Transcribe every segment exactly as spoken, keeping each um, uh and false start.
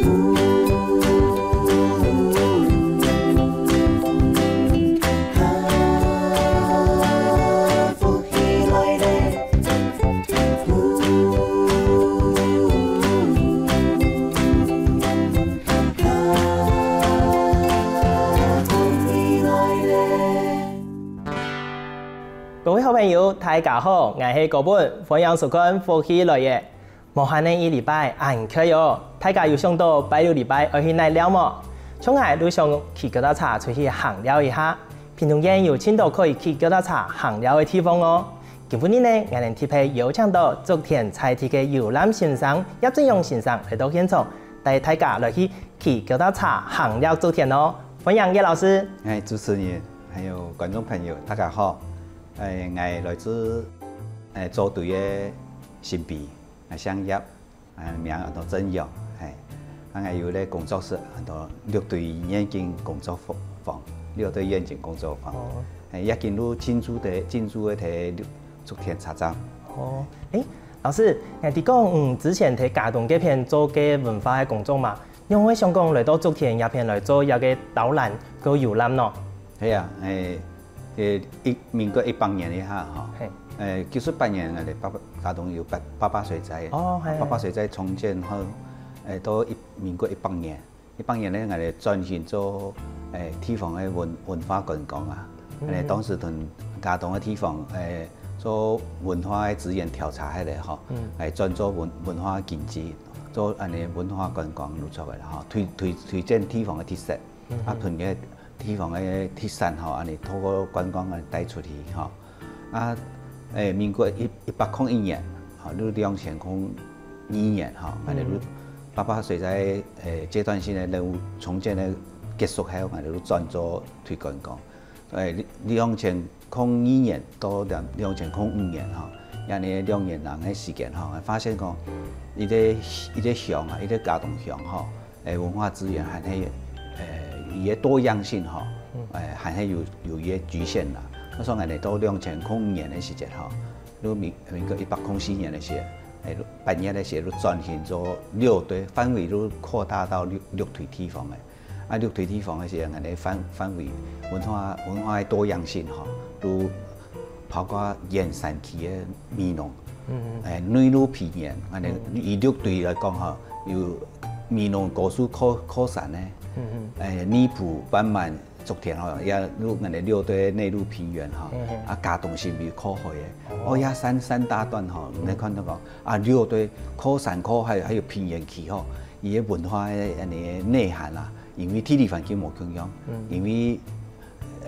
各位好朋友，大家好，𠊎係高本，歡迎收看《福氣來了》。無閒个一禮拜恁快哦，大家有想到拜六禮拜愛去哪尞無？像𠊎就想騎腳踏車出去行尞一下，屏東縣有盡多可以騎腳踏車行尞个地方哦。今晡日呢，𠊎等特別邀請到竹田在地个遊覽先生葉振勇先生來到現場，帶大家來去騎腳踏車行尞竹田哦。歡迎葉老師。哎，主持人，還有觀眾朋友，大家好。哎，𠊎來自，哎，竹堆个新埤，啊，姓葉，啊，名叫做振勇，嘿。啊，𠊎有个工作室，安到六堆願景工作坊，六堆願景工作坊。哦。嘿，也進入進駐个，進駐个竹田車站。哦，誒，老師，𠊎知講，嗯，之前在佳冬該片做个文化个工作嘛，仰會想講來到竹田這片來做這个導覽个遊覽呢？係啊，誒，誒，一，民國一百年以下吼，嘿。誒，九十八年𠊎等八，佳冬有八，八八水災，哦，嘿，八八水災重建後，誒，到一，民國一百年，一百年呢，𠊎等轉型做，誒，地方个文，文化觀光啊。嗯。誒，當時同佳冬个地方，誒，做文化个資源調查該个吼，嗯。誒，轉做文，文化經濟，做恁呢文化觀光就出來啦吼，推，推，推薦地方个特色。 嗯哼。啊，同个地方个特產吼，恁呢透過觀光啊帶出去吼。啊，誒，民國一，一百空一年，吼，就兩千空二年吼，嗯。恁呢就八八水災，誒，階段性个任務重建个結束後，恁呢就轉做推觀光。誒，兩千空二年到兩，兩千空五年吼，恁呢兩年零个時間吼，發現講，一个，一个鄉啊，一个佳冬鄉吼， 誒，文化資源還係，誒，佢个多樣性吼，嗯。誒，還係有，有佢个局限啦。所以𠊎等到兩千空五年个時節吼，就民，民國一百空四年个時節，誒，八月个時節就轉型做六堆，範圍就擴大到六，六堆地方个。啊，六堆地方个時節，𠊎等範，範圍文化，文化个多樣性吼，就 包括原產區个美濃，嗯嗯。誒，內陸平原，恁呢，嗯。以六堆來講吼，有美濃高樹靠，靠山个，嗯嗯。誒，內埔、萬巒、竹田吼，也有恁呢六堆內陸平原吼，嗯嗯。啊，佳冬新埤靠海个，哦。哦，這三，三大段吼，嗯。你看到講，啊，六堆靠山靠海，還有平原區吼，佢个文化个恁呢內涵啊，因為地理環境無共樣，嗯。因為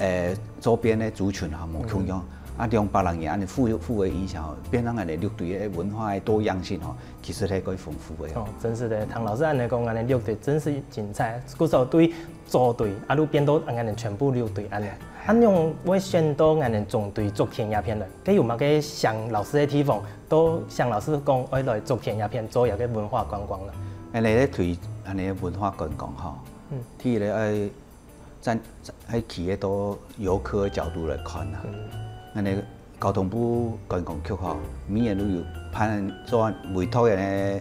誒，周邊个族群吼，無共樣。嗯。啊，兩百零年恁呢互，互為影響吼，變成𠊎等六堆个文化个多樣性吼，其實係較豐富个。哦，真是的，聽老師恁呢講，𠊎等六堆真是精彩。故所對竹堆，啊，就變到𠊎等全部六堆恁呢。啊，仰會選到𠊎等中堆竹田這片來？該有麼个想老師个地方，都想老師講愛來竹田這片做一个文化觀光呢？恁呢咧推恁呢文化觀光吼，嗯。第一个愛 站，愛企个到遊客个角度來看啊。嗯。恁呢交通部觀光局吼，每年都有辦做委託个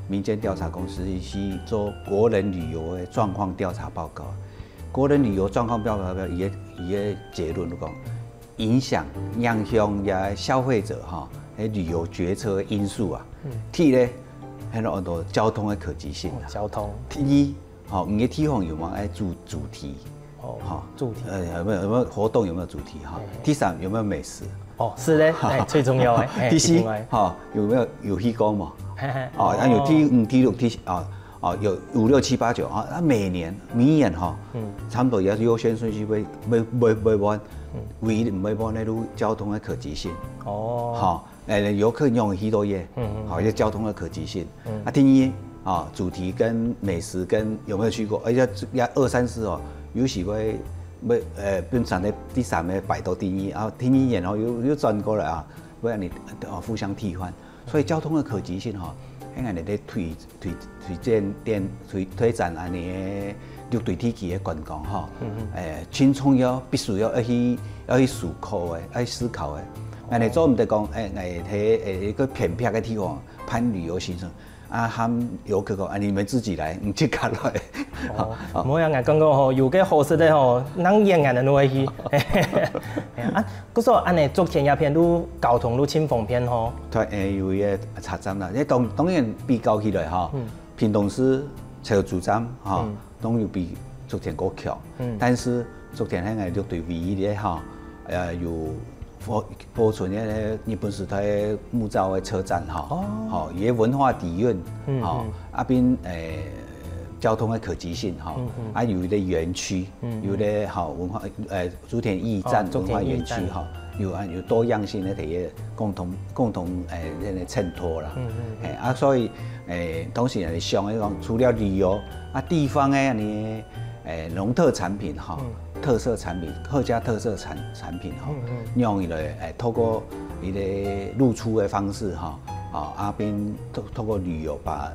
民間調查公司去做國人旅遊个狀況調查報告。國人旅遊狀況報告，佢个，佢个結論就講，影響，影響个消費者吼，个旅遊決策个因素啊。嗯。第一个，還有安到交通个可及性啊。哦，交通。第二， 吼，你个地方有無愛主，主題？哦，吼，主題。呃，有沒有，有沒有活動，有沒有主題哈？嘿嘿。第三，有沒有美食？哦，是的，哎，最重要的，哎，第四，一定要的。吼，有沒有遊戲館嘛？嘿嘿。哦，啊，有第五、第六、第，啊，啊，有五六七八九啊，啊，每年，每年哈，嗯。差不多也是優先順序會，會，會，會換，嗯。唯一毋會換个就交通个可及性。哦。吼， 誒，遊客容易去到个，嗯嗯。吼，一个交通个可及性。嗯。啊，第二，啊，主題跟美食跟有沒有去過，而且這二三四哦，有時會，會，呃，變成了第三个擺到第二，啊，第二年哦，又，又轉過來啊，會讓你，哦，互相替換。所以交通个可及性吼，係𠊎等在推，推，推薦店，推，推展恁呢个六堆地區个觀光吼，嗯嗯。誒，盡重要，必須要，要去，要去思考个，要去思考个。恁樣做毋得講，欸，欸，係，欸，一個偏僻个地方辦旅遊行程，啊，喊遊客講，啊，你們自己來，你自家來。哦，無啊，𠊎感覺吼，有个好食个吼，人遠遠个都會去。啊，故所恁樣竹田這片都交通都盡方便吼。對，欸，有一個車站啦，這當，當然比較起來吼，屏東市潮州站吼，當然比竹田較強，但是竹田係𠊎六堆唯一个吼，呃，有 保，保存該个日本時代个木造个車站吼，吼，有个文化底蘊，吼，啊，並，欸，交通个可及性吼，啊，有一個園區，有个吼文化，呃，竹田驛站文化園區吼，有啊，有多樣性个體驗，共同共同，欸，那个襯托啦，欸，啊，所以，欸，當時也想講，除了旅遊，啊，地方个呢， 欸，農特產品吼，特色產品，客家特色產產品吼，用來欸，透過一個露出的方式吼，啊，啊並透透過旅遊把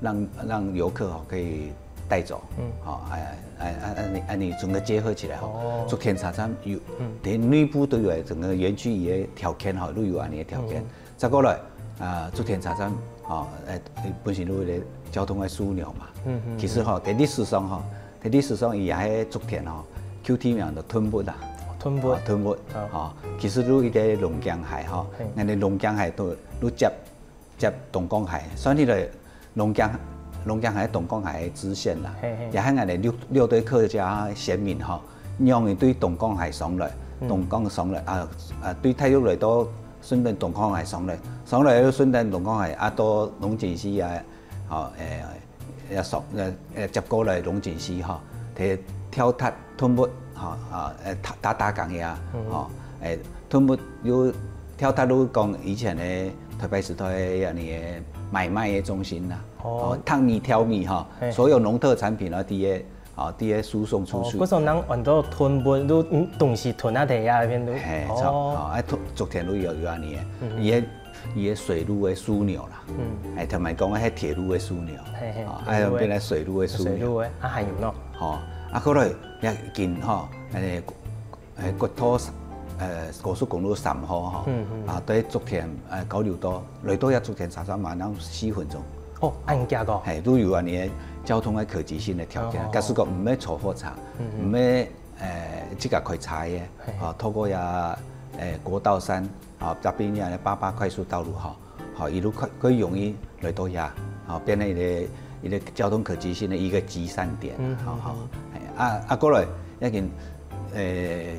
讓讓遊客吼可以帶走，吼，欸，欸，欸，恁樣恁樣整個結合起來吼，竹田車站有，連內部都有欸，整個園區个條件吼，都有恁樣个條件。再過來啊，竹田車站吼，欸，本身有一個交通个樞紐嘛，其實吼，在歷史上吼， 在歷史上，佢也係竹田吼，舊地名就屯窟啦。屯窟。啊，屯窟，吼，其實就一個龍江溪吼，𠊎等龍江溪都就接接東港溪，算起來龍江龍江溪、東港溪个支線啦，也係𠊎等六六堆客家先民吼，仰仔對東港溪上來，東港上來啊啊，對大陸來到順等東港溪上來，上來又順等東港溪啊，到龍井溪啊， 吼，欸，也屬，呃，呃，接過來龍井溪吼，佢跳塔屯窟吼，啊，欸，塔塔打港呀，吼，欸，屯窟又跳塔路講以前个台北時代个恁樣个買賣个中心啦，哦，哦，糖米、挑米吼，所有農特產品啊，這些啊，這些輸送出去。哦，故所人安到屯窟，都東西屯啊，地下那邊都，嘿，著，哦，啊，竹田路有有恁樣个，佢个佢个水路个樞紐啦。 嗯，欸，頭先講个係鐵路个樞紐，嘿嘿，啊，還有變成水路个樞紐，水路个，啊，還有喏，吼，啊，過來也近吼，欸，欸，國道，呃，高速公路三號吼，嗯嗯，啊，對竹田，呃，交流道，來到這竹田車站嘛，然後四分鐘，哦，恁樣个，嘿，都有恁樣个交通个可及性个條件，哦，假使講毋愛坐火車，毋愛，呃，自家開車个，啊，透過這，呃，國道三，啊，這邊个八八快速道路吼。 吼，一路可可以容易來到這，吼，變成一個一個交通可及性个一個集散點，吼吼，啊啊過來，已經，欸，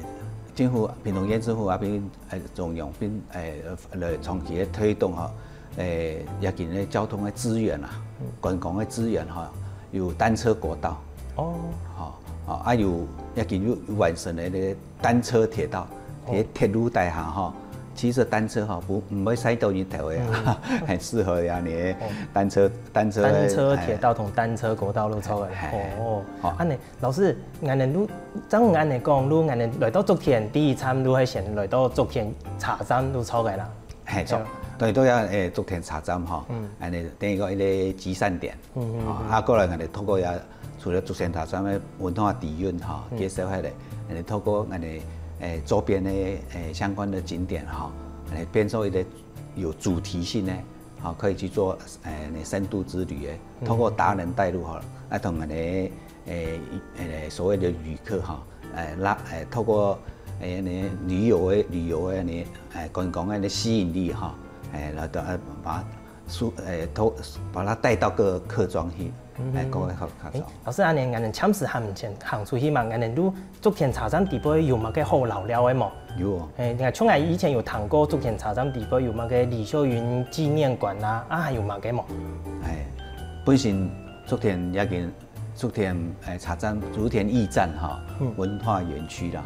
政府屏東縣政府啊，並欸中央並欸來長期个推動吼，欸，已經个交通个資源啊，觀光个資源吼，有單車國道，哦，吼，吼，啊有已經有有完成个那個 單車鐵道，鐵鐵路底下吼，騎著單車吼，毋毋會曬著日頭个，很適合呀，你單車單車單車鐵道同單車國道路出來，哦，恁樣，老師，恁樣你，正恁樣講，你恁樣來到竹田第一站，你係先來到竹田車站你出來啦，嘿，著，對，都要欸竹田車站吼，恁樣等於講一個集散點。 啊過來𠊎等透過這除了竹田車站个文化底蘊吼，介紹下來，𠊎等透過𠊎等欸周邊个欸相關个景點吼，𠊎等變做一個有主題性个，吼，可以去做欸深度之旅个，透過達人帶路吼，來同𠊎等欸欸所謂个旅客吼，欸拉欸透過欸旅遊个旅遊个呢欸觀光个吸引力吼，欸來到欸把 把他帶到各客庄去，來各個客庄。老師，恁樣𠊎等暫時還毋曾行出去嘛，𠊎等就竹田車站底背有麼个好遶尞个無？有哦。欸，你看，像𠊎以前有聽過竹田車站底背有麼个李秀雲紀念館啊，啊還有麼个無？欸，本身竹田已經 竹田欸車站，竹田驛站哈，文化園區啦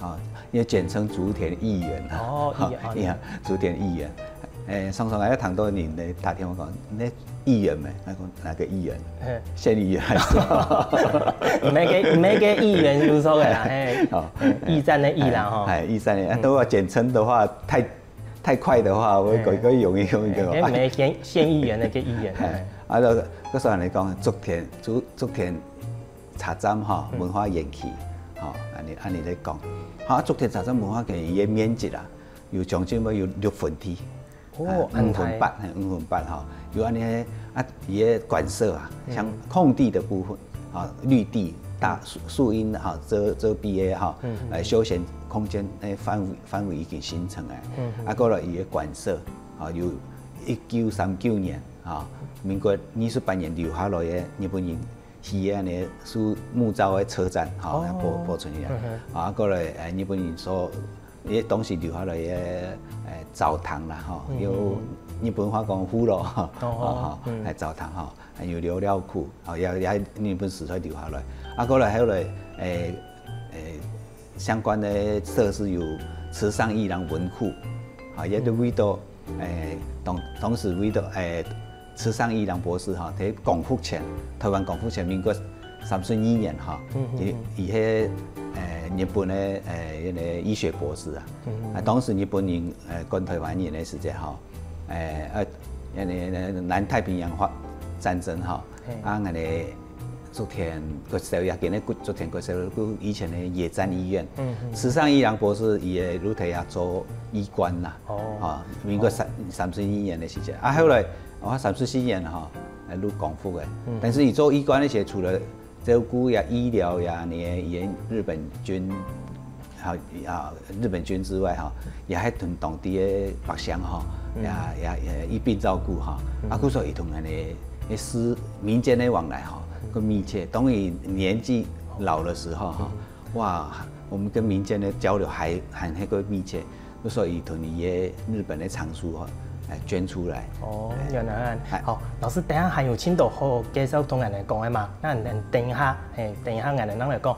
哈，啊，也簡稱竹田驛園啦。哦，驛園，哦，竹田驛園。欸，常常還有當多人來打電話講，你驛園無？𠊎講哪個議員？縣議員還係？毋係該毋係該議員就著个啦，嘿，哦，驛站个驛啦哈。欸，驛站个，都要簡稱的話，太 太快的話，𠊎會會容易用一個。欸，該無縣縣議員个該議員。欸，啊，就就算你講竹田竹竹田車站吼，文化園區，吼，恁樣恁樣來講，吼，竹田車站文化園區个面積啊，有將近會有六分地。哦，啊，恁大。五分八，嘿，五分八吼，有恁呢啊，佢个館舍啊，像空地的部分啊，綠地大樹樹荫哈遮遮蔽个哈，嗯嗯。呃，休闲空間，誒，範圍範圍已經形成了。嗯嗯。啊，過來佢个館舍啊，有一九三九年啊，民國二十八年留下來个日本人起个呢，是木造个車站哈，哦。保保存起來。嗯哼。啊，過來，誒，日本人所 也當時留下來个，誒，澡堂啦，吼，嗯，有日本話講風呂，吼，哦，吼，嗯。誒，澡堂，吼，還有聊聊庫，吼，也也日本時代留下來。啊，過來後來，誒誒，相關个設施有池上一郎文庫，吼，也就為到，誒，當當時為到，誒，池上一郎博士吼，在光復前，台灣光復前，民國三十二年吼，嗯嗯嗯。佢佢係，誒，日本个，誒，那個醫學博士啊。嗯嗯。啊，當時日本人，誒，管台灣人个時節吼，誒，呃，那個南太平洋發戰爭吼，嘿。啊，那個竹田國小也，今日竹田國小，以前个野戰醫院。嗯嗯。池上一郎博士，佢个屋下也做醫官啦。哦。啊，民國三，哦。三十二年个時節。啊，後來 哦，三十四年吼，來入光復个。嗯。但是佢做醫官个時，除了照顧呀、醫療呀，你个日本軍，哈，啊，日本軍之外吼，也還同當地个百姓吼，嗯。也也也一併照顧吼。嗯。啊，故所佢同恁呢，个私民間个往來吼，嗯。更密切。當佢年紀老的時候吼，嗯。哇，我們跟民間的交流還還還更密切。 所以同佢个日本个藏書吼，誒，捐出來。哦，原來恁。哎。好，老師，等下還有盡多好介紹同𠊎等講个嘛，該𠊎等等一下，嘿，等一下𠊎等正來講。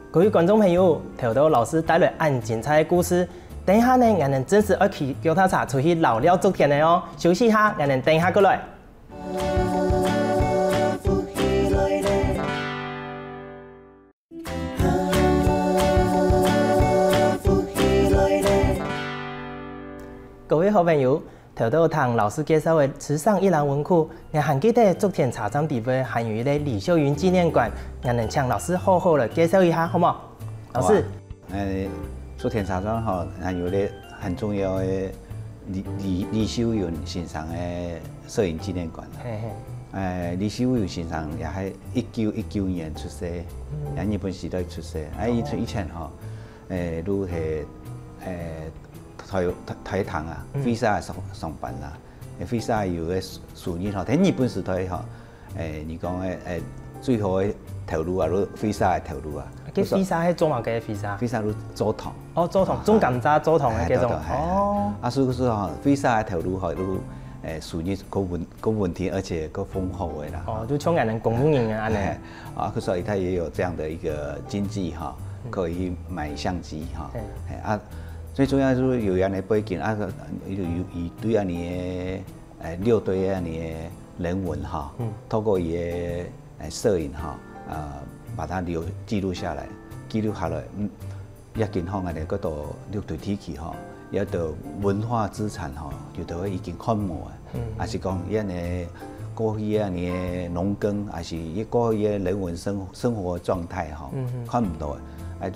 各位觀眾朋友，頭到老師帶來恁精彩个故事，等一下呢，𠊎等正式愛騎腳踏車出去遶尞竹田个哦。休息一下，𠊎等等一下過來。 各位好朋友，頭到聽老師介紹个池上一郎文庫，𠊎還記得竹田車站底背還有一個李秀雲紀念館，𠊎等請老師好好來介紹一下，好無？老師。好啊。呃，竹田車站吼，還有一個很重要个李李李秀雲先生个攝影紀念館啊。嘿嘿。呃，李秀雲先生也係一九一九年出世，嗯。也日本時代出世。啊，以前，哦。以前吼，誒，就係，誒，台台台糖啊，嗯。Visa上上班啦。誒，Visa有个事業吼，在日本時代吼，誒，你講个，誒，最好个頭路啊，就Visa个頭路啊。該Visa係做麼个Visa？Visa就做糖。哦，做糖，啊，種甘蔗做糖个該種。哎，對，對，哎，哦。啊，所以說吼，Visa个頭路吼，就，誒，事業个問个問題，而且个豐厚个啦。哦，就像𠊎等公務人員恁呢。哎，啊，所以他也有這樣的一個經濟哈，嗯。可以去買相機哈。對。哎，啊，最重要就是有恁呢背景啊，有有有對啊你个，誒，六堆啊你个人文哈，嗯。透過佢个，誒，攝影哈，呃，把它留記錄下來，記錄下來，嗯。 也今吼，𠊎等該兜六堆地區吼，也兜文化資產吼，有兜已經看無啊。嗯。還係講，恁呢過去啊，你个農耕，還係過去个人文生生活狀態吼，嗯哼。看毋到啊。哎，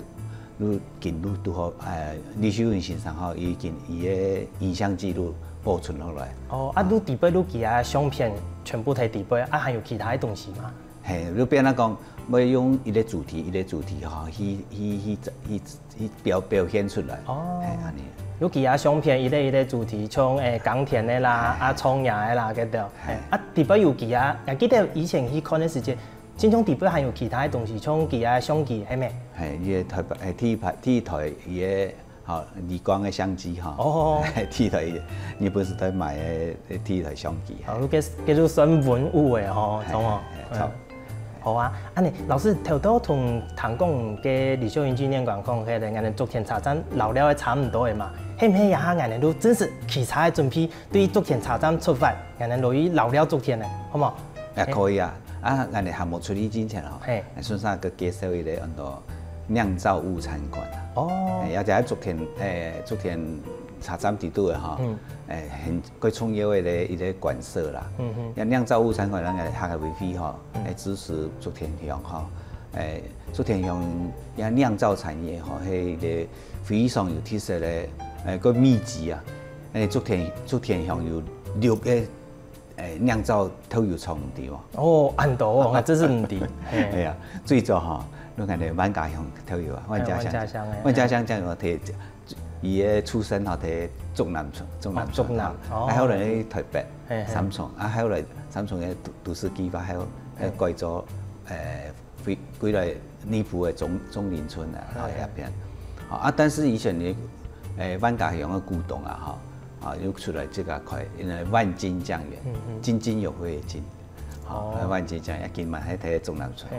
你今你拄好，哎，李秀雲先生吼，已經佢个影像記錄保存落來。哦，啊，你底背你佢个相片全部在底背，啊，還有其他个東西嗎？ 嘿，就變成講，愛用一個主題，一個主題吼，去去去去去表表現出來。哦。嘿，恁呢。有幾下相片，一個一個主題，像，誒，耕田个啦，嘿。啊，創業个啦，該兜。嘿。嘿，啊，底背有幾下，𠊎記得以前去看个時節，親像底背還有其他个東西，像幾下相機，係無？嘿，伊个台北，嘿，第一排，第一台，伊个 吼，尼康个相機吼。哦。第一台，日本時代買个第一台相機。哦，該該就算文物个吼，嘿，懂哦？嘿，嘿，嗯。好啊，恁呢，老師頭到同聽講个李秀雲紀念館講，該个𠊎等竹田車站遶尞个差毋多个嘛，係毋係這下𠊎等就正式騎車个準備，對竹田車站出發，𠊎等落去遶尞竹田呢，好無？ 也可以啊。啊，𠊎等還無出去之前吼，嘿。順續个介紹一個安到釀造物產館啊。哦。誒，也就係竹田，誒，竹田車站底肚个吼，嗯。誒，很，蓋重要个一個，一個館舍啦。嗯哼。也釀造物產館，咱个客家委會吼，嗯。誒，支持竹田鄉吼，誒，竹田鄉也釀造產業吼，係一個非常有特色个誒，个祕籍啊，誒，竹田竹田鄉有六个誒釀造豆油廠，你知無？哦，恁多哦，𠊎真係毋知。嘿。哎呀，最早吼，你看呢，萬家鄉豆油啊，萬家鄉，哎，萬家鄉，哎，萬家鄉醬油，佢佢个出身吼，佢竹南，竹南，哦，竹南，哦，啊，後來去台北，嘿，嘿，三重，啊，後來三重个都都市計畫，還有還有改做，誒，歸歸來內埔个中中壢村啊，吼，該片，吼，啊，但是以前呢，誒，萬家鄉个古董啊，吼，啊，又出來這個開，因為萬金醬園，嗯嗯，津津有味个津。 吼，哦，萬金醬園，今嘛還在竹南村。嗯。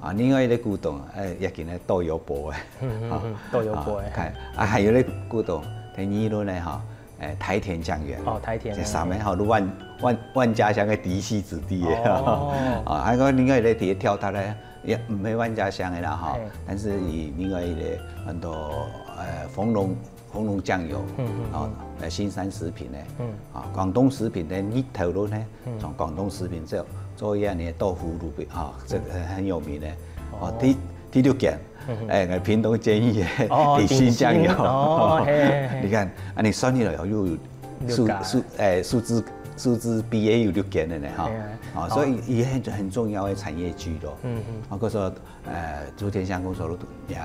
啊，另外一個古董，誒，也今个豆油博誒。嗯嗯嗯，豆油博誒。啊，看，啊，還有一個古董，在二崙个吼，誒，台田醬園。哦，台田，這三個吼，萬萬萬家鄉个嫡系子弟誒。哦。啊，還有另外一個在跳塔个，也毋係萬家鄉个啦吼，嘿，但是佢另外一個很多，誒，豐隆 豐隆醬油，嗯嗯嗯，哦，呃，新山食品呢，嗯，啊，廣東食品呢，日頭路呢，嗯，從廣東食品做做一樣个豆腐乳餅，啊，這個很有名的，哦，哦，第第六間，嗯嗯，誒，屏東建議个哦，鼎新醬油，鼎新，哦，嘿嘿嘿，你看，啊，你算起來又有數數，誒，數字數字B A有六間的呢，哈，嘿啊，啊，所以也很很重要的產業聚落，嗯嗯，啊，可以說 呃，竹田鄉公所也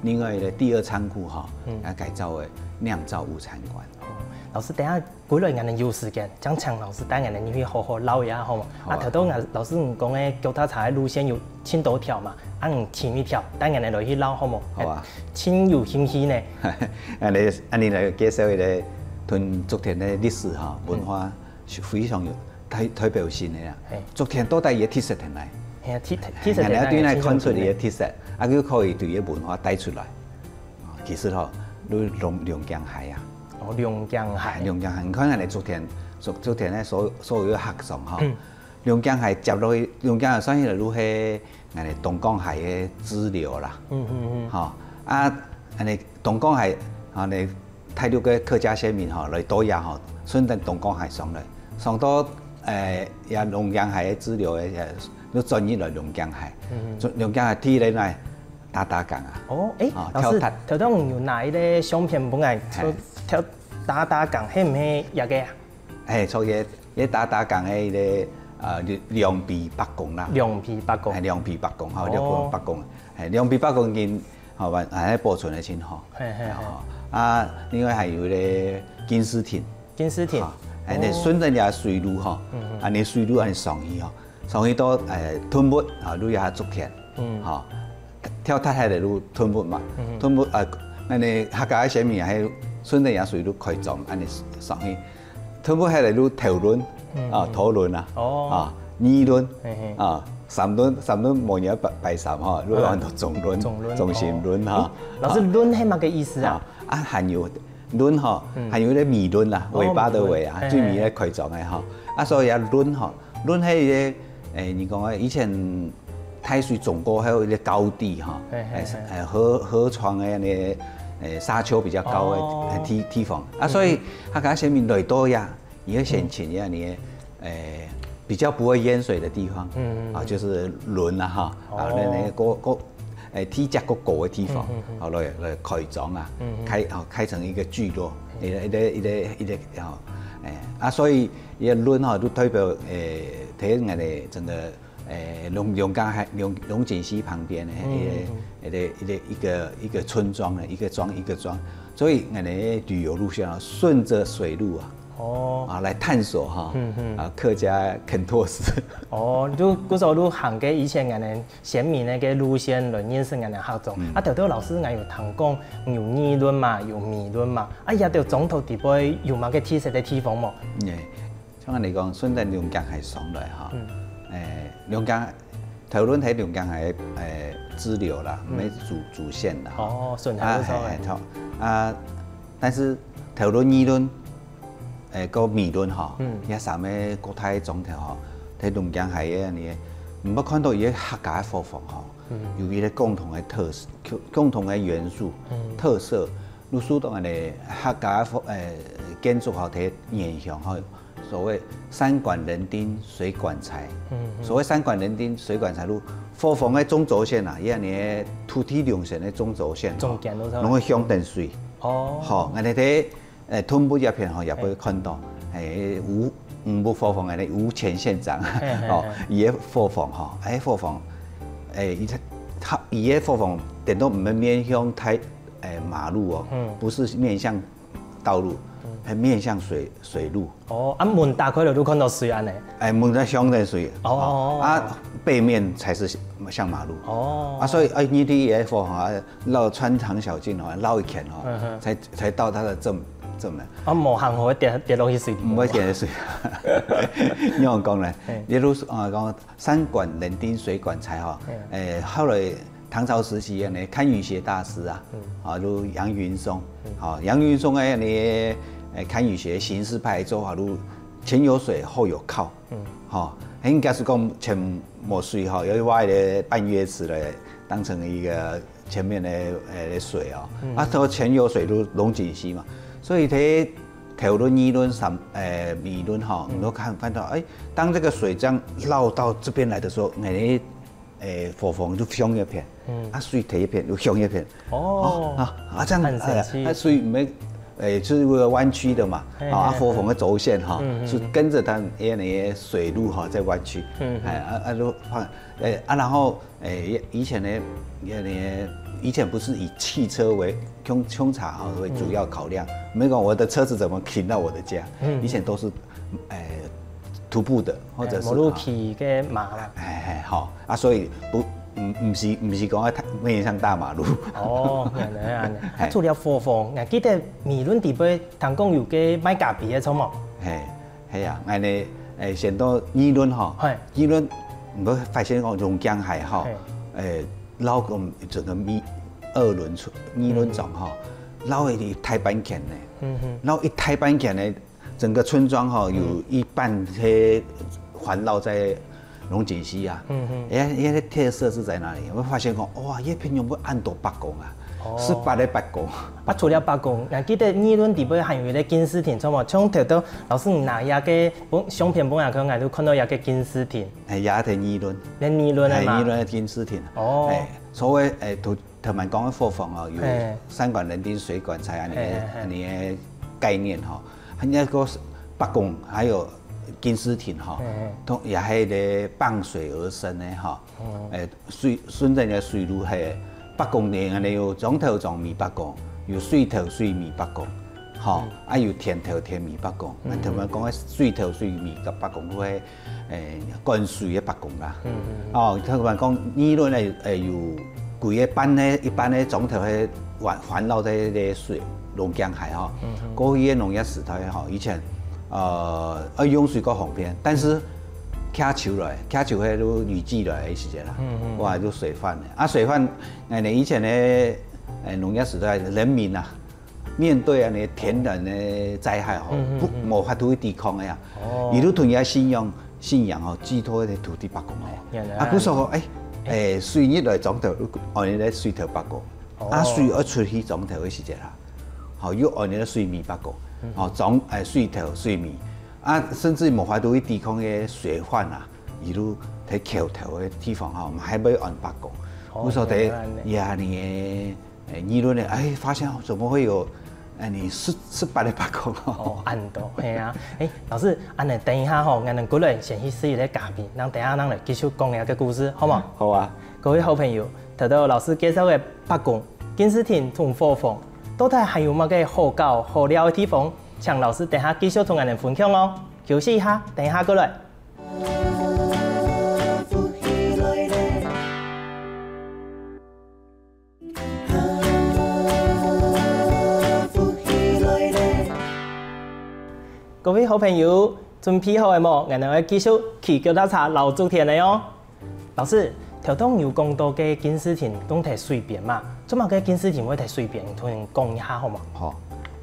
另外一個第二倉庫哈，嗯，也改造為釀造物產館。哦，老師，等下歸來𠊎等有時間，正請老師帶𠊎等入去好好尞一下，好無？好啊。啊，頭頭𠊎老師你講个腳踏車个路線有盡多條嘛，啊，你尋一條帶𠊎等來去尞，好無？好啊。盡有興趣呢。恁樣恁樣來介紹一個同竹田个歷史哈，文化 是非常有代代表性个啊。嘿。竹田到底佢个特色在哪？嘿啊，特特色在哪？人家對哪看出佢个特色，啊，佢可以對佢个文化帶出來。啊，其實吼，你龍龍江溪啊。哦，龍江溪。龍江溪，你看𠊎等竹田，竹竹田个所所有个客庄吼，嗯，龍江溪接落去，龍江溪算起來就係𠊎等東江溪个支流啦。嗯嗯嗯。吼，啊，恁樣東江溪，吼，恁樣 大陸个客家先民吼，來到這吼，順等東江溪上來，上到，誒，這龍江溪个支流个，誒，又轉入來龍江溪。嗯。轉龍江溪第一個來打打港啊。哦，誒，哦，老師，跳塔。頭頭有拿一個相片分𠊎，嘿，跳打打港，係毋係這個啊？嘿，著个，這打打港个一個，呃，兩兩埤伯公啦。兩埤伯公。嘿，兩埤伯公，吼，哦，兩埤伯公。嘿，兩埤伯公已經 吼，還還保存得盡好。嘿嘿嘿。吼，啊，另外還有咧敬字亭。敬字亭。吼，哎，你哦，順等這水路吼，嗯嗯，啊，你水路恁上去吼，上去到，哎，屯屋，啊，路也竹田，嗯，吼，跳太太个路屯屋嘛，嗯嗯，屯屋，啊，恁樣客家个先民還順等這水路開庄，恁樣上去 全部係來路頭輪，嗯，啊，頭輪啊，哦，啊，二輪，嘿嘿，啊，三輪，三輪無人擺擺三吼，路有很多中輪，中輪，中型輪哈。哦。老師，啊，輪係麼个意思啊？啊，啊，還有輪哈，嗯，還有一個尾輪啊，哦，尾巴的尾啊，尾輪，最尾个開庄个哈。嘿嘿。啊，所以啊，輪哈，輪係一個，誒，你講啊，以前 大水沖過後，一個高地哈，嘿嘿嘿，誒，河河床个那個，誒，沙丘比較高个，哦，地地方啊，所以客家先民來到呀，你會先尋一下你个，誒，比較不會淹水的地方，嗯嗯，啊，就是崙啊哈，啊，那那個過，誒，地質過高个地方，嗯嗯嗯，好來來開庄啊，嗯嗯，開好開成一個聚落，一個一個一個一個，哦，誒，啊，所以一個崙哈，就代表，誒，在𠊎等整個 誒，龍龍江溪龍龍井溪旁邊个，嗯，一個一個一個一個村莊呢，一個莊一個莊，所以𠊎等旅遊路線啊，順著水路啊，哦，啊來探索哈，嗯嗯，啊客家墾拓史。哦，就故所就行个以前𠊎等先民个路線來認識𠊎等客庄。嗯，啊，頭頭老師𠊎有聽講有二崙嘛，有尾崙嘛，啊，這兜庄頭底背有麼个特色个地方無？誒， 像恁樣講，順等龍江溪上來哈，嗯，誒，龍江頭輪係龍江溪，誒，支流啦，嗯，毋係主主線啦。哦，順下就上來。啊，嘿，嘿，著。啊，但是頭輪、二輪，誒，个尾輪吼，嗯，這三個國大庄頭吼，在龍江溪个呢，毋好看到佢个客家个伙房吼，嗯，有佢个共同个特色，共共同个元素，嗯，特色， 就受到恁樣客家个，呃，建築吼，个影響吼，所謂三館人丁水館材。嗯，嗯。所謂三館人丁水館材，就伙房个中軸線啊，佢恁樣土地龍線个中軸線吼，中間都是。攏會向等水。哦，吼，𠊎等在，呃，同步這片吼，也會看到，欸，吳，吳部伙房个吳前縣長，吼，佢个伙房吼，欸，伙房，欸，佢个，佢个伙房等到毋係面向太，欸，馬路哦，不是面向道路，係面向水，水路。哦，啊，門打開了就看到水恁呢。欸，門在向著水，哦，啊，背面才是向馬路。哦，啊，所以，欸，你在个伙房啊， 繞穿腸小徑哦，繞一圈哦，才，才到它的正，正門。啊，無行好跌，跌落去水裡。毋會跌落水。你仰講呢？例如說，啊，講三管人丁水管財哈，欸，後來唐朝時期呢，堪輿學大師啊，啊，就楊雲松，啊，楊雲松呢，你，欸，堪舆學形式派做法，就前有水後有靠，嗯，哈，應該是講前無水哈，有一个半月池來當成一个 前面个，欸，水哦，啊，到前有水就龍井溪嘛，所以佢頭輪、二輪、三，欸，尾輪哈，你都看，看到，欸，當這個水這樣繞到這邊來的時候，欸，欸，伙房就向一片，啊，水在一片，又向一片，哦，啊，啊，這樣，很神奇。欸，啊，水沒，欸，就是一個彎曲的嘛，啊，伙房的軸線哈，是跟著它那個水路哈在彎曲，欸，啊，啊，就放，欸，啊，然後 欸，以前呢，那個，以前不是以汽車為，通，通常哈，為主要考量。沒有講我的車子怎麼停到我的家，以前都是，欸，徒步的，或者是，欸，無路騎个馬啦。欸，好，啊，所以不，毋，毋是，毋是講要太，面向大馬路。哦，原來啊。啊，除了伙房，𠊎記得美崙底背聽講有个賣咖啡个，著無？嘿， 係啊，𠊎呢，欸，先到二崙吼，嘿。二崙，你會發現講龍江溪吼，嘿。欸，繞個整個二，二崙村，二崙庄吼，嗯。繞一大半圈呢。嗯哼。繞一大半圈呢，整個村莊吼，有一半係環繞在龍井溪啊。嗯哼。欸，那個特色是在哪裡？我發現講，哇，這片有沒有恁多伯公啊？哦。十八个伯公。啊，除了伯公，𠊎記得二崙底背還有一個敬字亭，著無？像頭到 老師，你拿這個本，相片本來看，𠊎就看到這個敬字亭。欸，也在二崙。在二崙个嘛。欸，二崙个敬字亭。哦。欸，所謂，欸，頭，頭先講个伙房哦，有嘿。三管人丁水管財恁樣个，嘿，嘿，嘿。恁樣个概念吼。還有个伯公，還有敬字亭吼，嘿，嘿。都也係咧傍水而生个吼。哦。欸， 水，順著个水路係伯公呢，恁樣有庄頭庄尾伯公，有水頭水尾伯公，吼，嗯。啊有田頭田尾伯公。嗯。啊頭先講个水頭水尾个伯公，係，欸，管水个伯公啦。嗯，嗯，嗯。哦，頭先講二崙个，欸，有幾个半个，一半个庄頭係環，環繞在个水，龍江溪吼。嗯，嗯。過去个農業時代吼，以前，呃，愛用水較方便，但是 徛秋來，徛秋係就雨季來个時節啦，嗯，嗯。哇，就水患了。啊，水患，欸，你以前呢，欸，農業時代人民啊，面對啊，你天然个災害吼，嗯，嗯，不，嗯。無法度去抵抗个呀。哦。佢就同佢个信仰，信仰吼，寄託在土地伯公个。原來啊。啊，故所講，欸，欸，水入來庄頭，哦，原來水頭伯公。哦。啊，水愛出去庄頭个時節啦，吼，又按呢水尾伯公，嗯。吼，庄，欸，水頭水尾。 啊，甚至無法度去抵抗个水患啊，佢就在橋頭个地方吼，嘛還會安伯公。哦，故所在原來恁樣。這下呢，欸，議論呢，欸，發現怎麼會有，欸，你十，十八个伯公哦。哦，恁多，係啊。欸，老師，恁樣等一下吼，𠊎等過來先去食一個咖啡，等一下𠊎等來繼續講這個故事，好無？好啊。各位好朋友，頭頭老師介紹个伯公、敬字亭同伙房，到底還有麼个好搞好尞个地方？請老師等一下繼續同𠊎等分享哦。 休息一下，等一下過來。各位好朋友，準備好了無？𠊎等愛繼續騎腳踏車遶竹田了哦。 老師，頭先有講到个敬字亭當在水邊嘛，做麼个敬字亭會在水邊？同𠊎講一下好無？好，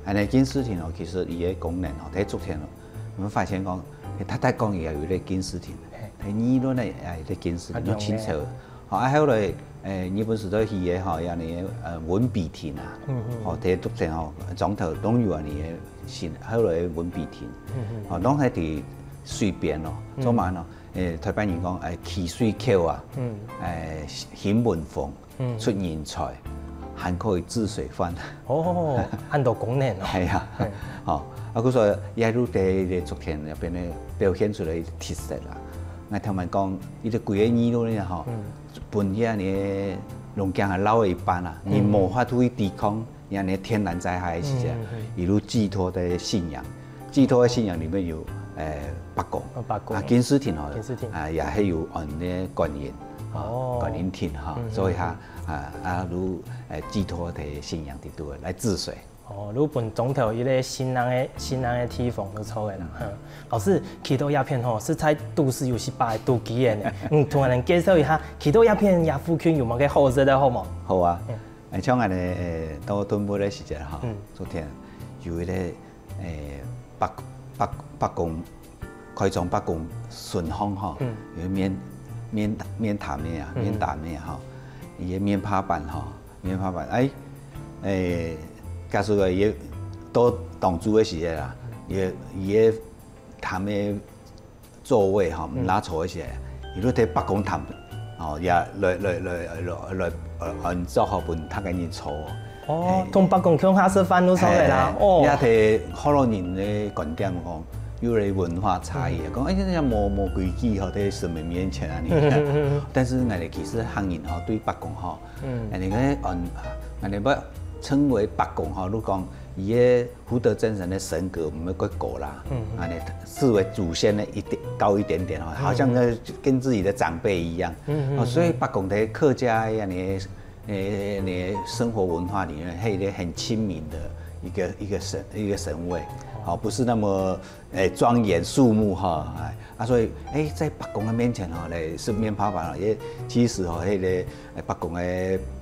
恁樣敬字亭哦，其實佢个功能哦，在竹田哦，𠊎等發現講，佢大大講佢有一個敬字亭，嘿。在議論个也有一個敬字亭，啊，有清楚。好，啊，後來，欸，日本時代起个吼，有恁樣个，呃，文筆亭啊，嗯，嗯。吼，在竹田吼，庄頭攏有恁樣个，後來文筆亭，嗯，嗯。吼，攏係在水邊哦，嗯。做麼个呢？ 欸，臺北人講，欸，溪水口啊，嗯。欸，興文風，嗯。出人才。還可以治水患。哦，恁多功能哦。係啊，吼，啊，故所以這路个竹田入邊个表現出來个特色啦。𠊎頭先講，佢个歸个二路呢，吼，分佢个龍江啊摎一半啊，你無法度去抵抗，你个天然災害个時節，一路寄託个信仰。寄託个信仰裡面有，誒，伯公，哦，伯公。啊，敬事亭吼，敬事亭。啊，也係有安个觀音，哦，觀音亭吼，所以哈，啊，啊，如，誒，寄託个信仰裡肚來治水。 哦，就分莊頭一個信仰个、信仰个地方就著个啦。嗯，老師，去到這片吼，實在都市有一百多幾个呢。嗯，同𠊎等介紹一下，去到這片這附近有麼个好食个好無？好啊，誒，像𠊎等，誒，到東部个時節吼，昨天有一個，誒，伯、伯、伯公，開張伯公順風吼，有麵、麵、麵攤个啊，麵攤个吼，佢个麵帕粄吼， 麵帕粄，誒，誒，假使講佢到當晝个時節啦，佢、佢个攤个座位吼，毋罅坐个時節，佢就在伯公攤，吼，也來、來、來、來、來，呃，安坐好分逐個人坐。哦，同伯公共下食飯就著个啦，哦。也在學老人个觀點講，有個文化差異，講，誒，這無、無規矩吼，在神明面前啊，你。但是𠊎等其實客人吼，對伯公吼， 嗯，恁呢个，嗯，𠊎等會稱為伯公吼，就講佢个福德正神个神格毋會過高啦，嗯，恁呢視為祖先个一點、高一點點吼，好像呢跟自己的長輩一樣，嗯，哦，所以伯公在客家个恁呢，誒，恁呢生活文化裡面，係一個很親民的一個、一個神、一個神位，哦，不是那麼 誒，莊嚴肅穆哈，誒，啊，所以，誒，在伯公个面前吼，來食麵帕粄吼，也其實吼，那個，誒，伯公个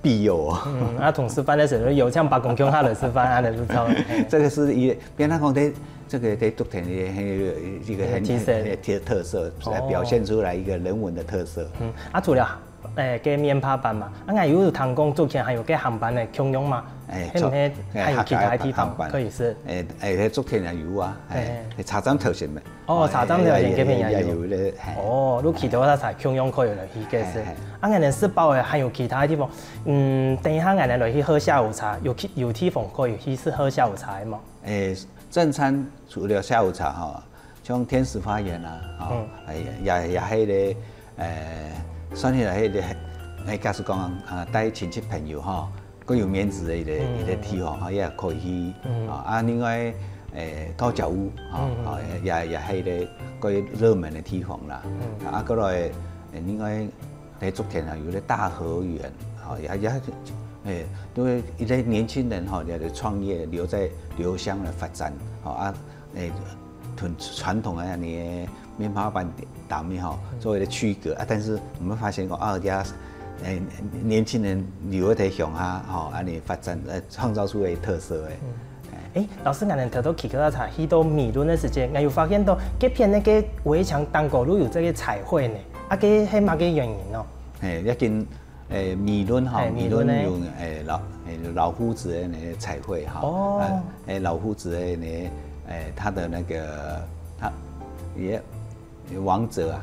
庇佑哦。嗯，啊，同食飯个時候，有像伯公共下來食飯，恁呢就著。這個是一，變成講在這個在竹田的，還有一個很、很特色，來表現出來一個人文的特色。嗯，啊，除了 誒，該麵帕粄嘛，啊，𠊎有聽講竹田還有該鹹粄个共樣嘛，誒，係毋係還有其他地方可以食？誒，誒，該竹田也有啊，誒，車站頭前咩？哦，車站頭前該片也有。也有咧，哦，你去到該儕共樣可以來去該食。啊，𠊎等食飽个還有其他地方，嗯，等一下𠊎等來去喝下午茶，有去、有地方可以去食喝下午茶个無？誒，正餐除了下午茶吼， 像天使花園啊，吼，嗯，也、也、也係咧，誒，算起來係咧，誒，假使講啊，帶親戚朋友吼，較有面子个一個、一個地方吼，也可以去。啊，另外，誒，高腳屋吼，吼，也、也係咧，較熱門个地方啦。啊，過來，誒，另外，在竹田啊，有個大和園，吼，也、也，誒，因為一個年輕人吼，也創業留在留鄉來發展，吼，啊， 誒，同傳統个恁呢个麵帕粄店面吼，做一個區隔啊。但是我們發現講，啊，這，誒，年輕人留在鄉下吼，恁呢發展，呃，創造出个特色誒。誒，老師，𠊎等頭到去到茶，去到美崙个時節，𠊎有發現到，該片該個圍牆頂高都有這個彩繪呢，啊，該係麼个原因哦？誒，要緊 誒，美崙哈，美崙有，誒，老，誒，老夫子的那個彩繪哈，哦，誒，老夫子的那，誒，他的那個，他也，王哲啊，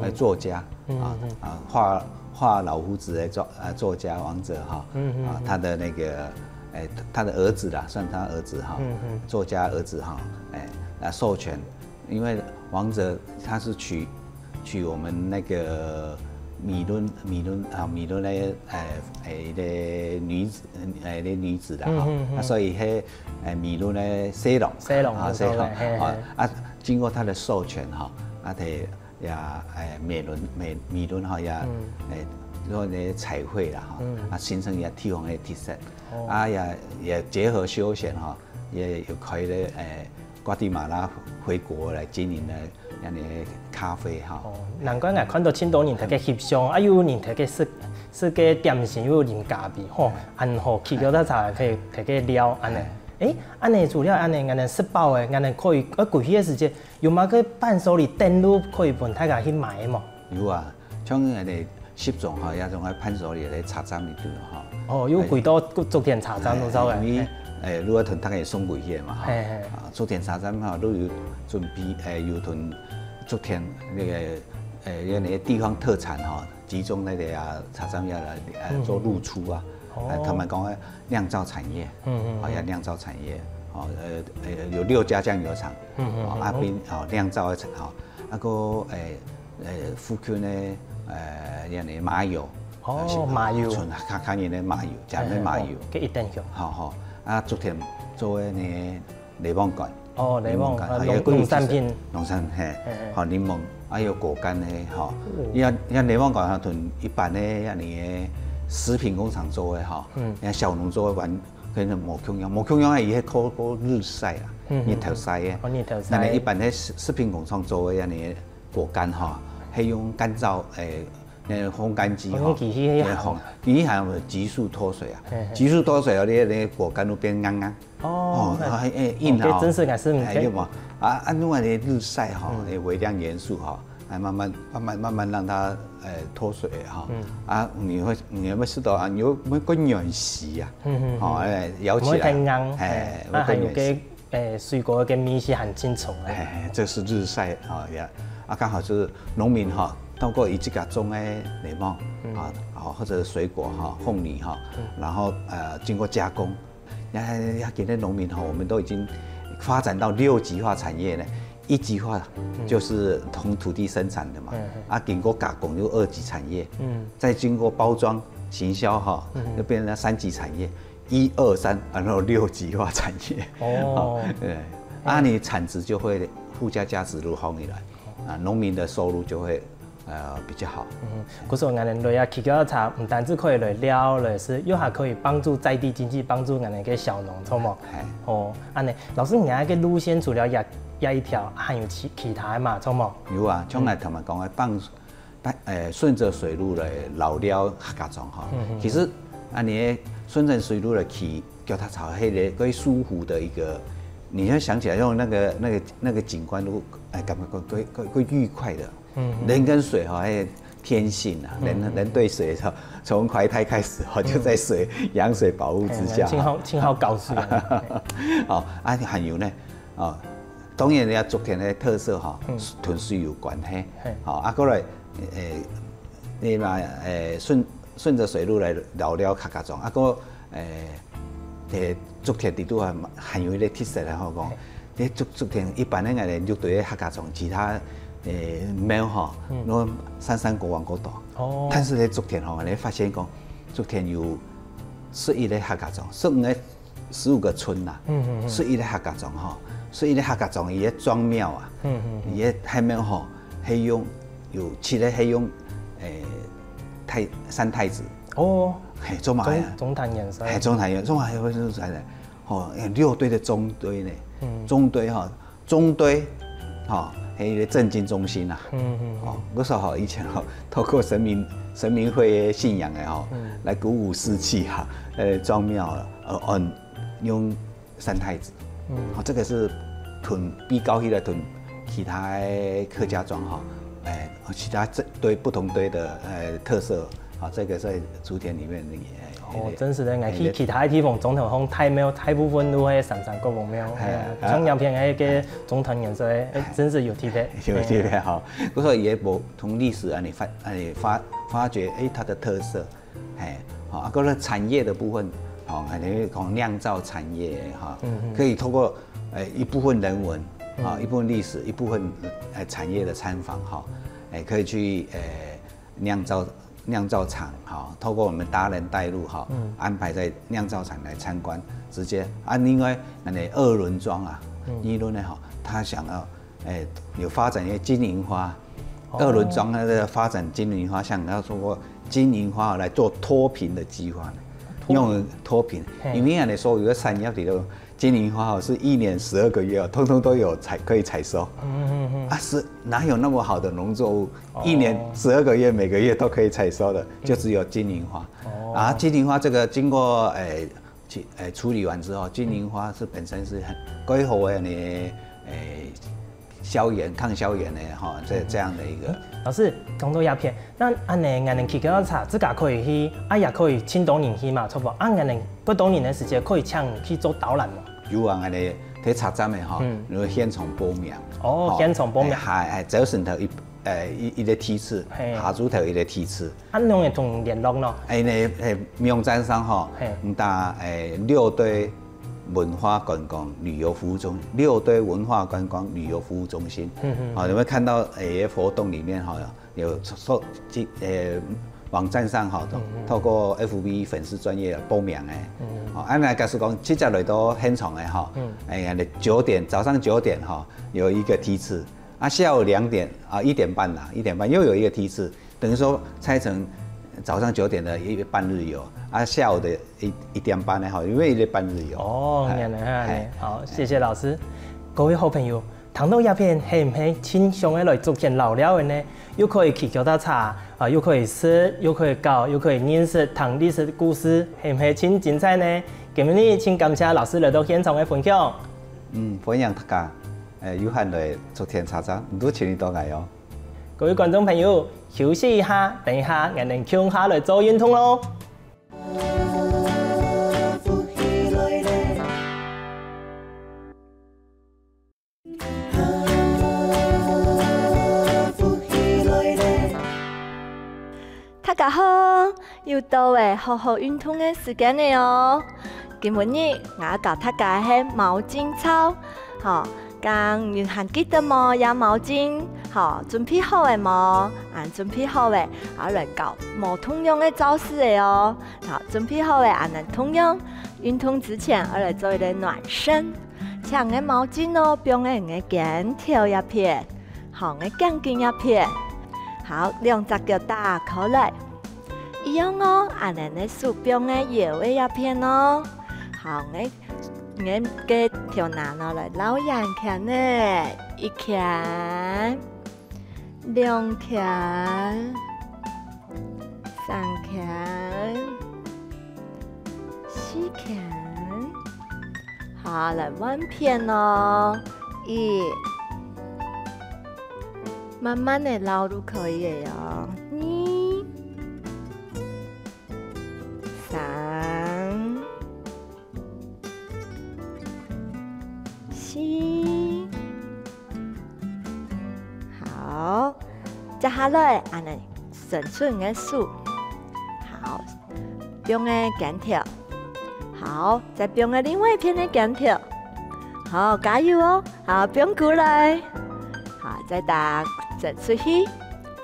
呃，作家啊，啊，畫，畫老夫子的作，呃，作家王哲哈，啊，他的那個，誒，他的兒子啦，算他兒子哈，作家兒子哈，誒，來授權 因為王哲他是娶，娶我們那個美崙，美崙啊，美崙那個，誒，誒，一個女子，誒，一個女子啦，哈，啊，所以係，誒，美崙个婿郎，婿郎，啊，婿郎，啊，經過他的授權哈，啊，佢也，誒，美崙，美，美崙哈也，誒，做那個彩繪啦，哈，啊，形成一個地方个特色，啊，也，也結合休閒哈，也有開了，誒， 瓜地馬拉回國來經營的恁呢咖啡哈。哦，難怪𠊎看到盡多人在該翕相，啊，又有人在該食，食該點心，又有人咖啡，吼，恁好，去到該茶可以在該尞，恁呢。誒，恁呢除了恁呢，恁呢食飽誒，恁呢可以，呃，歸去个時節，有麼个伴手禮等路可以分大家去買無？有啊，像恁呢 食粽吼，也總愛伴手禮來車站裡肚吼。哦，又歸到竹田車站就著了。因為，誒，如果同大家送歸去嘛，吼，啊，竹田車站吼，都有準備，誒，有同竹田那個，誒，有那個地方特產吼，集中那個啊，車站要來，誒，做露出啊。哦。呃，他们讲的酿造产业，嗯嗯，哦，也酿造产业，哦，呃，呃，有六家酱油厂，嗯嗯哦，啊，并，哦，酿造的产，哦，啊个，诶，诶，附近的，呃，像个麻油，哦，麻油，像客家人的麻油，讲的麻油，哦，个一等香，好好，啊，竹田做的呢，檸檬乾。 哦，檸檬乾，啊，农农产品，农产，嘿，好，檸檬，还有果干呢，哈，像像檸檬干哈，同一般的像你个食品工厂做的哈，嗯，像小农做的完跟无共样，无共样啊，伊个靠靠日晒啊，日头晒的，哦，日头晒，那一般的食食品工厂做的像你个果干哈，还用干燥，诶，那烘干机哈，烘干机，烘，你还有急速脱水啊，急速脱水啊，你那果干都变硬硬。 哦，哦，那，哎，哎，硬哦，真是还是，哎，有无？啊，啊，另外呢，日晒哈，嗯，哎，微量元素哈，哎，慢慢、慢慢、慢慢让它，呃，脱水哈。嗯，啊，你会、你会试到啊，你会、会更软细啊。嗯嗯，哦，哎，咬起来，不会太硬，哎，啊，还有个，哎，水果个味是很清楚的。哎，这是日晒啊，呀，啊，刚好是农民哈，透过一自家种的檸檬啊，啊，或者水果哈，凤梨哈，然后呃，经过加工。 呀，呀，今天农民哈，我们都已经发展到六级化产业呢。一级化就是从土地生产的嘛，啊，经过加工又二级产业，嗯，再经过包装、行销哈，又变成三级产业，一二三，然后六级化产业。哦，对，啊，你产值就会附加价值就放起来，啊，农民的收入就会 呃，比较好。嗯，故所𠊎等來啊，起个茶毋單止可以來尞、來食，又還可以幫助在地經濟，幫助𠊎等个小農，著無？哦，恁呢，老師，你該个路線除了這、這一條，還有其、其他个嘛，著無？有啊，像𠊎頭先講个，放，呃，順著水路來尞尞客家庄哈。其實，恁呢順著水路來騎腳踏車，係一個舒服的一個，你會想起來用那個、那個、那個景觀路，哎，感覺會、會、會、會愉快的。 嗯，人跟水哈，還有天性啊，人、人對水哈，從懷胎開始哈，就在水、羊水保護之下哈。哎，盡好、盡好搞水啊。哦，啊，還有呢，哦，當然你要竹田的特色哈，同水有關係。好，啊，過來，誒，你嘛，誒，順、順著水路來尞尞客家庄，啊，過 誒，竹田裡肚還、還有一個特色吼，講，這竹、竹田一般个𠊎等六堆个客家庄，其他，誒，廟吼，攏山山溝、彎溝多。哦，但是這竹田吼，你發現講，竹田有十一個客家庄，十五個、十五個村吶，十一個客家庄吼，十一個客家庄，佢个莊廟啊，佢个大廟吼，係用、有七個係用，誒，太、三太子。哦，嘿，做麼个啊？中、中壇元帥。嘿，中壇元、中壇元帥出來的。吼，哎，六堆的中堆呢，中堆哈，中堆，吼，還有一個政經中心啊。嗯嗯。哦，我說吼，以前吼，透過神明、神明會的信仰的吼，來鼓舞士氣哈，呃，莊廟啊，呃，用、用三太子。嗯，好，這個是同、比較起來同其他的客家庄哈，哎，其他這堆、不同堆的，呃，特色，好，這個在竹田裡面也哦，真實个，𠊎去其他个地方，總統府大廟大部分都係三山國王廟，像影片个該个總統府，所以，誒，真是有特別。有特別哈。不過也無從歷史啊，你發、啊，你發、發掘，誒，它的特色，嘿，好，啊，過了產業的部分，好，可能講釀造產業哈，可以透過，誒，一部分人文，啊，一部分歷史，一部分，誒，產業的參訪哈，誒，可以去，誒，釀造 釀造廠哈，透過我們達人帶路哈，安排在釀造廠來參觀，直接啊，另外那個二崙莊啊，二崙呢哈，他想要，誒，有發展一些金銀花，二崙莊那個發展金銀花，想要通過金銀花來做脫貧的計劃呢，用脫貧，因為恁樣所有个產業裡頭 金銀花哦，是一年十二個月哦，通通都有採，可以採收。嗯嗯嗯。啊，是哪有那麼好的農作物，一年十二個月，每個月都可以採收的，就只有金銀花。哦。啊，金銀花這個經過，誒，去，誒，處理完之後，金銀花是本身是很，蓋好个呢，誒，消炎、抗消炎的哈，這，這樣的一個。老師，講到這片， 該恁樣，𠊎等騎腳踏車自家可以去，啊，也可以請到人去嘛，著無？啊，𠊎等過到人个時節，可以請人去做導覽無？有啊，𠊎等在車站个吼，有現場報名。哦，吼，現場報名。哎，哎，朝晨頭一、呃，一，一个梯次，嘿。下子頭一个梯次。啊，仰會同聯絡呢？哎，該，嘿，網站上吼，嘿。你打，哎，六堆文化觀光旅遊服務中，六堆文化觀光旅遊服務中心。嗯，嗯。好，你會看到，哎，活動裡面吼，有說，這，呃，網站上吼，嗯，嗯。透過F B粉絲專頁報名的。嗯，嗯。好，啊，該假使講，直接來到現場的吼，嗯。哎呀，九點，早上九點吼，有一个梯次， 啊，下午兩點，啊，一點半啦，一點半又有一个梯次，等於說拆成早上九點的一个半日遊，啊，下午的一，一點半呢，吼，因為一个半日遊。哦，哎，原來啊，哎。好，謝謝老師。各位好朋友，聽到這片，係毋係盡想愛來竹田尞尞个呢？又可以騎腳踏車，啊，又可以食，又可以搞，又可以認識聽歷史故事，係毋係盡精彩呢？今日盡感謝老師來到現場个分享。嗯，歡迎大家。 呃，有閒來竹田茶站，毋使請你到來哦。各位觀眾朋友，休息一下，等一下，𠊎等共下來做運動咯。大家好，又到了好好運動个時間了哦。今晡日𠊎教大家个毛巾操，吼，講你還記得無？這毛巾，吼，準備好了無？啊，準備好了，啊，來教無同樣个招式了哦。好，準備好了，啊，恁同樣，運動之前，愛來做一個暖身。請个毛巾哦，放在你个肩頭這片。 好，𠊎頸根這片。好，兩隻腳打開來。一樣哦，恁仔个手放个腰仔這片哦。好，𠊎，𠊎个頭那拿來摎圓圈呢，一圈、兩圈、三圈、四圈。好，來換片哦。一， 慢慢仔摎就可以了哦。二、三、四。好，接下來，恁仔伸出你个手。好，放个肩頭。好，再放个另外一片个肩頭。好，加油哦！ 好，放過來。好，再打，伸出去，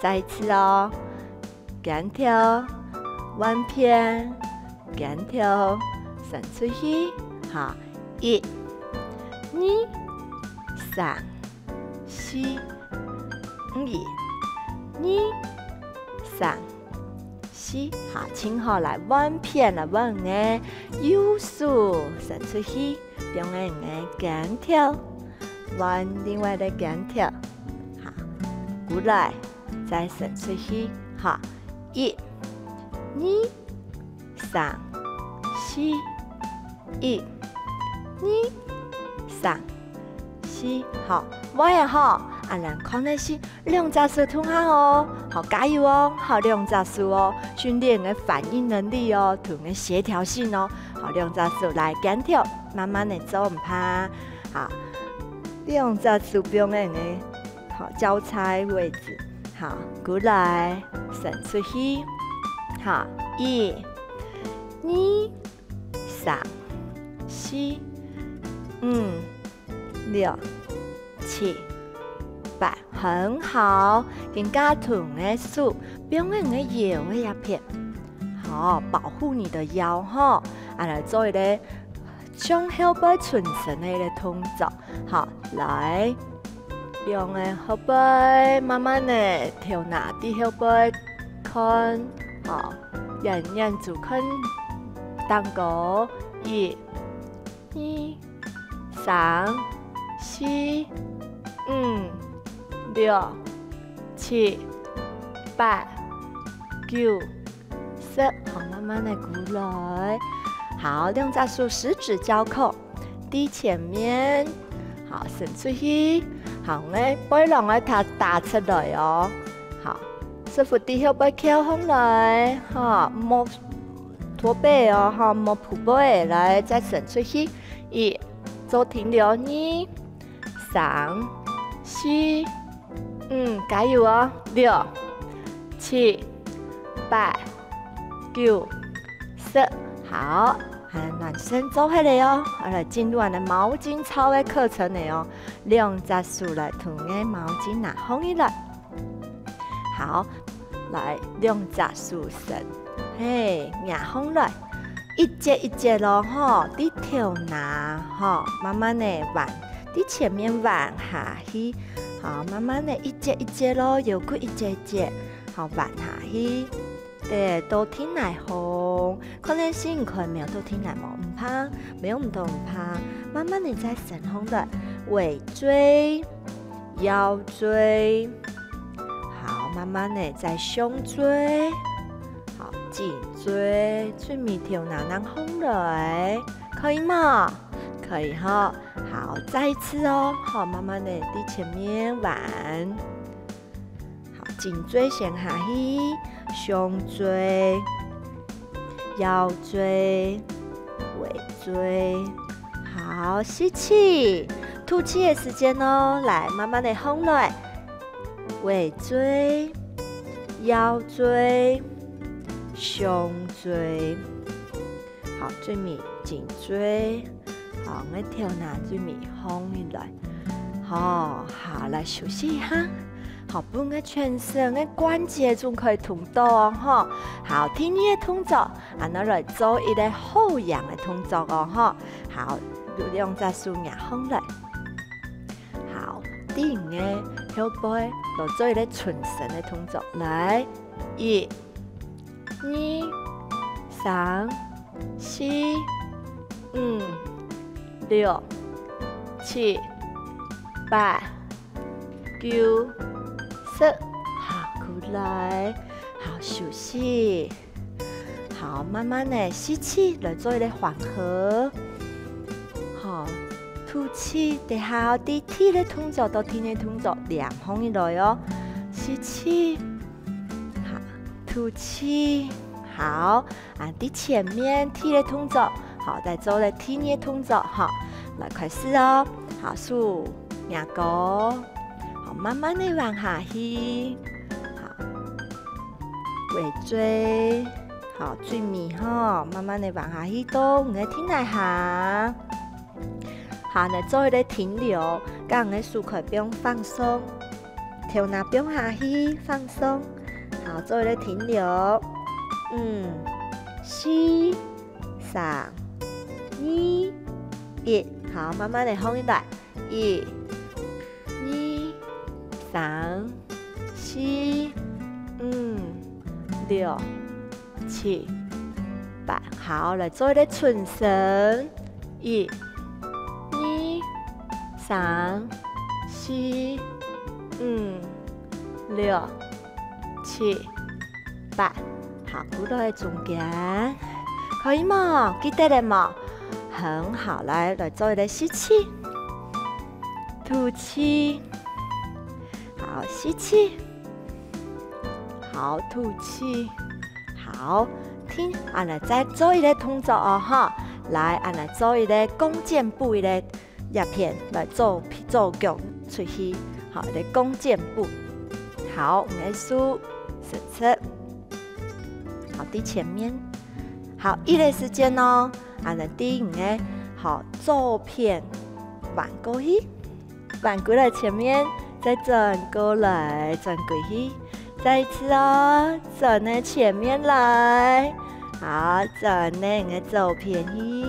再一次哦。肩頭，換片，肩頭，伸出去。好，一、二、三、四、五、二、三、 四，好，盡好，來換片，來換你个右手伸出去，放在你个肩頭，換另外个肩頭，好，過來，再伸出去，好，一、二、三、四，一、二、三、四，好，會了吼，恁仔看个係 兩隻手動下哦，好，加油哦，好，兩隻手哦，訓練你个反應能力哦，同你个協調性哦，好，兩隻手來肩頭，慢慢仔做，毋怕，好，兩隻手放在你个，好，交叉位置，好，過來，伸出去，好，一、二、三、四、五、六、七、八，很好，更加同你个手放在你个腰仔這片，好，保護你的腰吼。啊，來做一個向後背伸伸个一個動作，好，來，用个後背，慢慢仔頭那對後背看，好，遠遠就看頂高，一、 二、三、四、五、六、七、八、九、十，好，慢慢仔過來。好，兩隻手十指交扣，在前面，好，伸出去，好，𠊎背囊愛打，打出來哦。好，屎朏在後背翹䟘來，好，莫 駝背哦，吼，莫匍背，來，再伸出去。一，做停留，二、三、四、嗯，加油哦！六、七、八、九、十，好，啊，暖身做好了哦，好，來進入𫣆毛巾操个課程了哦。兩隻手來同𫣆毛巾拿䟘起來。好，來，兩隻手伸，嘿，擎䟘來。 一節一節囉吼，在頭那吼，慢慢仔彎，在前面彎下去，好，慢慢仔一節一節囉，腰骨一節一節，好，彎下去。對，到地泥項，可能係你看無到地泥無，毋怕，無用到毋怕，慢慢仔再伸䟘來，尾椎、腰椎，好，慢慢仔再胸椎。 好，頸椎，最尾頭那能䟘來，可以嗎？可以吼。好，再一次哦，好，慢慢仔在前面彎。好，頸椎先下去，胸椎、腰椎、尾椎。好，吸氣，吐氣个時間哦，來，慢慢仔䟘來。 尾椎、腰椎、胸椎，好，最尾頸椎，好，𠊎頭那最尾䟘起來。好，好，來休息一下。好，分𠊎全身个關節總可以動到哦，吼。好，第二个動作，恁樣來做一個後仰个動作哦，吼。好，兩隻手擎䟘來。 好，第五个後背，來做一個伸直个動作。來，一、二、三、四、五、六、七、八、九、十。好，過來，好，休息。 好，慢慢仔吸氣，來做一個緩和。好，吐氣，等下哦，在第一個動作到第二個動作，連䟘起來哦。吸氣，好，吐氣，好，啊，在前面第一個動作，好，再做一個第二個動作，好，來開始哦。好，手擎高，好，慢慢仔彎下去，好。 尾椎，好，最尾吼，慢慢仔彎下去到你个地泥下。好，來做一個停留，將你个手可以放鬆，頭那放下去放鬆。好，做一個停留。五、四、三、二、一。好，慢慢仔䟘起來。 一、二、三、四、五、六、七、八。好，來做一個伸直。一、二、三、四、五、六、 七、八。好，過來中間，可以無？記得了無？很好，來，來做一個吸氣，吐氣。好，吸氣。好，吐氣。好，停，恁仔再做一個動作哦，吼。來，恁仔做一個弓箭步一個 這片來做，做腳出去，好，來弓箭步。好，𠊎个手伸直，好，在前面。好，一個時間哦，恁仔第五個，好，左片彎過去，彎過來前面，再轉過來，轉過去，再一次哦，轉到前面來。好，轉到你个左片去。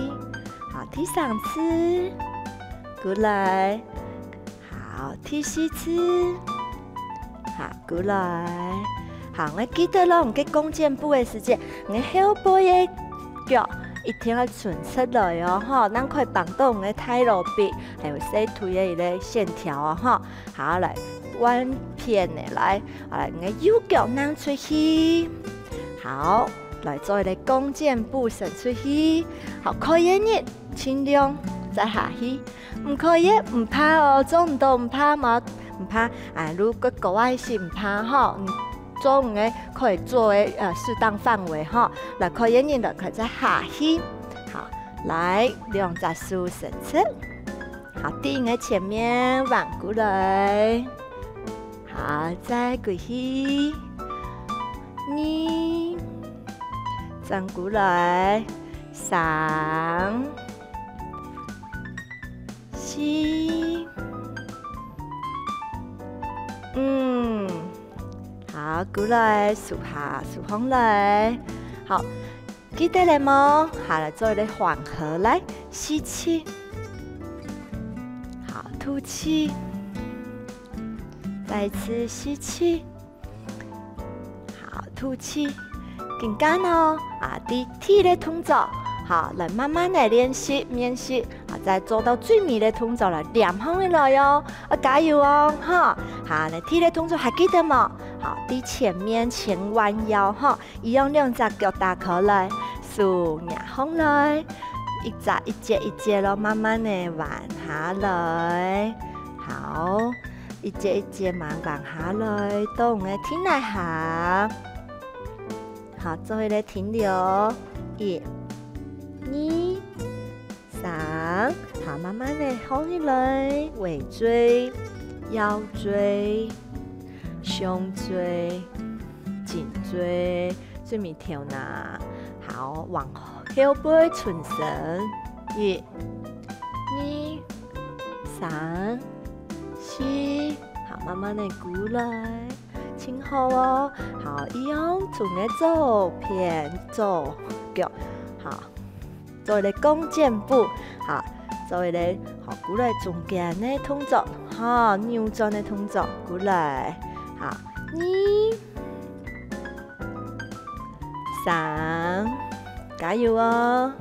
好，第三次。 過來。好，第四次。好，過來。好，𠊎記得咯，𠊎个弓箭步个時節，𠊎个後背个腳一定愛伸直來哦，吼，正可以幫到𠊎个大肚皮，還有細腿个一個線條哦，吼。好，來，換片个來，好，來，𠊎个右腳㧯出去。好，來做一個弓箭步伸出去。好，可以个人，盡量再下去。 毋可以，毋怕哦，做毋到毋怕嘛，毋怕。啊，如果高矮係毋怕吼，嗯，做你个可以做个，呃，適當範圍吼。來，可以个人就可以再下去。好，來，兩隻手伸直。好，對你个前面彎過來。啊，再過去，二，轉過來，三，四，五，好，過來，手下，手放來。好，記得了無？好，來做一個緩和，來，吸氣。好，吐氣。再次吸氣。好，吐氣。緊跟哦，啊，第，第一個動作，好，來慢慢个練習，練習，啊，再做到最尾个動作來，黏䟘起來哦，要加油哦，哈。好，來，第一個動作還記得無？好，在前面前彎腰，哈。 一樣兩隻腳打開來，手擎䟘來，一節一節一節咯，慢慢个彎下來。好，一節一節慢慢彎下來，到你个脣內下。好，做一個停留，一、二、 三，好，慢慢个䟘起來，尾椎、腰椎、胸椎、頸椎，最尾頭那。好，往後背伸伸，一、二、三、四，好，慢慢个過來，盡好哦。好，一樣從个左片左腳，好。 做一個弓箭步，好，做一個，好，過來中間个動作，好，扭轉个動作，過來，好，二、三，加油哦，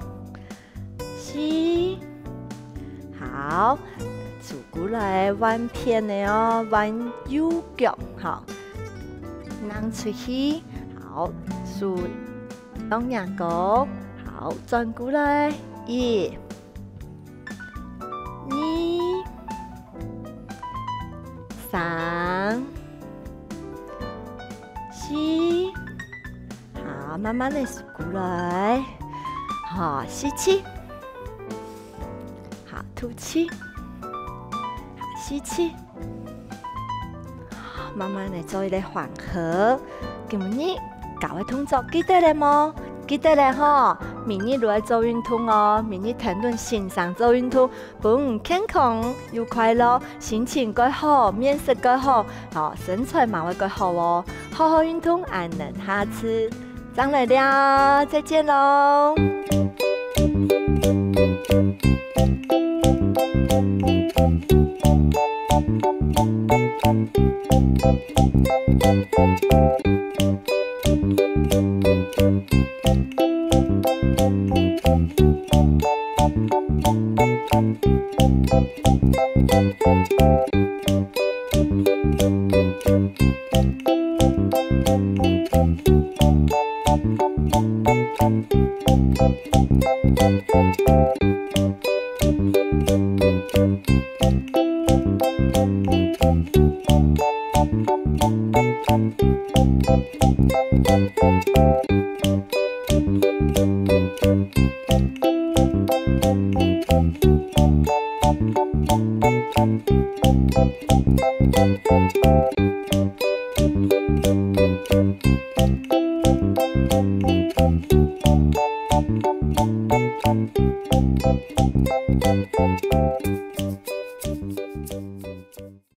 四，好，手過來換片个哦，換右腳，好，挷出去，好，手 當陽光，好，轉過來，一、二、三、四，好，慢慢个收過來，好，吸氣，好，吐氣，好，吸氣。 慢慢个做一個緩和。今日教个動作記得了無？記得了吼，明日就愛做運動哦，明日跈等先生做運動，分你健康又快樂，心情過好，面色過好，吼，身材嘛會過好哦。好好運動，恁呢下次 正來尞，再見囉。